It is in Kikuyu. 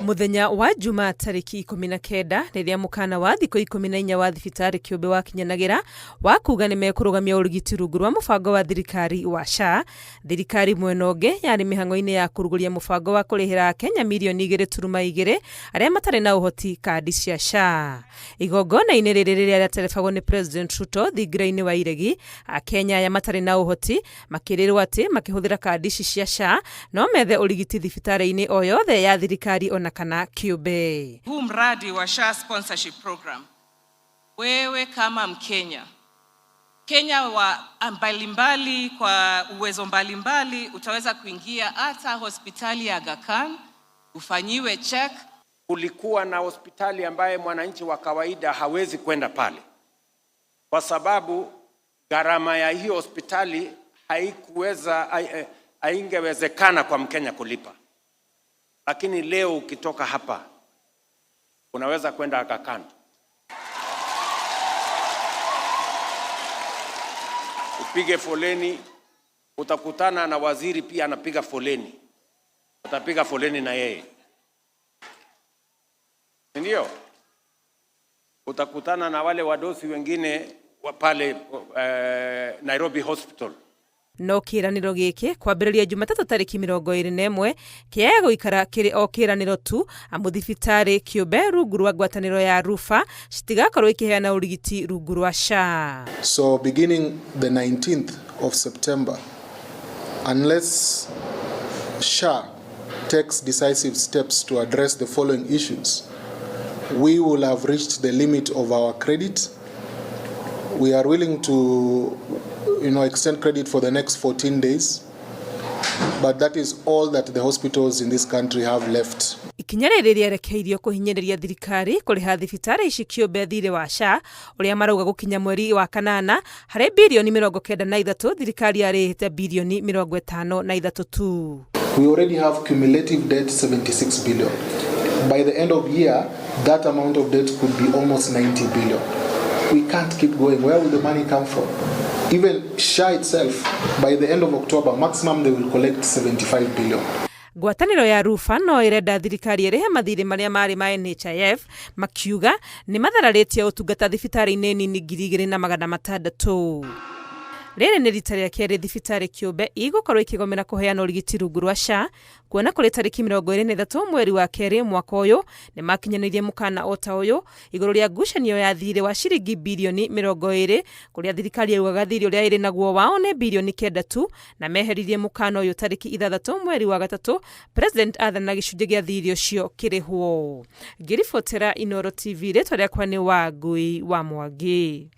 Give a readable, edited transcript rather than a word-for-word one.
Mũthenya wa Jumaa tarĩki 19 rĩrĩa mũkana wa thikũ 14 wa thibitarĩ kĩũmbe wakinyanagĩra wa kuga nĩ mekũrũgamia ũrigiti rungu rwa mũbango wa thirikari wa SHA. Thirikari mwena ũngĩ yarĩ mĩhang'o-inĩ ya kũrugũria mũbango wa kũrĩhĩra Akenya mirioni 2.2 arĩa matarĩ na ũhoti kandi cia SHA. Igongona-inĩ rĩrĩ rĩrĩa rĩaterebagwo nĩ President Ruto thingira-inĩ wa Iregi, Akenya aya matarĩ na ũhoti makĩrĩrwo atĩ makĩhũthĩra kandi ici cia SHA no methe ũrigiti thibitarĩ-inĩ o yothe ya thirikari ona kana kĩũmbe. Huu mradi wa SHA sponsorship program, wewe kama Mkenya, Kenya wa mbalimbali kwa uwezo mbalimbali, utaweza kuingia hata hospitali ya Aga Khan ufanyiwe check. Kulikuwa na hospitali ambaye mwananchi wa kawaida hawezi kwenda pale kwa sababu gharama ya hiyo hospitali haikuweza, haingewezekana kwa Mkenya kulipa. Lakini leo ukitoka hapa unaweza kwenda Aga Khan, upige foleni, utakutana na waziri pia anapiga foleni, utapiga foleni na yeye, ndio utakutana na wale wadosi wengine wa pale Nairobi Hospital. No kĩranĩro gĩkĩ kwambĩrĩria Jumatatũ tarĩki 21 kĩaga gũikara kĩrĩ o kĩranĩro tu, amu thibitarĩ kĩũmbe rungu rwa ngwatanĩro ya Rufa citigakorwo ikĩheana ũrigiti rungu rwa SHA. So beginning the 19th of September, unless SHA takes decisive steps to address the following issues, we will have reached the limit of our credit. We are willing to extend credit for the next 14 days, but that is all that the hospitals in this country have left. Ikinya rĩrĩ rĩerekeirio kũhinyĩrĩria thirikari kũrĩha thibitarĩ ici kĩũmbe thirĩ wa SHA ũrĩa marauga gũkinya mweri wa kanana harĩ birioni 93 thirikari yarĩhĩte birioni 53 tu. We already have cumulative debt 76 billion. By the end of year, that amount of debt could be almost 90 billion. We can't keep going. Where will the money come from? Even SHA itself, by the end of October, maximum they will collect 75 billion. Ngwatanĩro ya Rufa no ĩrenda thirikari ĩrĩhe mathirĩ marĩa marĩ ma NHIF, makiuga nĩ mathararĩtie ũtungata thibitarĩ-inĩ nini 2600. Rĩrĩ nĩ rita rĩa kerĩ thibitarĩ kĩũmbe igũkorwo ikĩgomera kũheana ũrigiti rungu rwa SHA, kuona kũrĩ tarĩki 23 mweri wa kerĩ mwaka ũyũ nĩ makinyanĩirie mũkana o ta ũyũ igũrũ rĩa ngucanio ya thirĩ wa ciringi birioni 20 kũrĩa thirikari yaugaga thirĩ ũrĩa ĩrĩ naguo wao nĩ birioni 9 tu, na meheririe mũkana ũyũ tarĩki 6 mweri wa gatatũ President athana gĩcunjĩ gĩa thirĩ ũcio kĩrĩhwo. Ngĩribotera Inooro TV, rĩtwa rĩakwa nĩ Wangui wa Mwangi.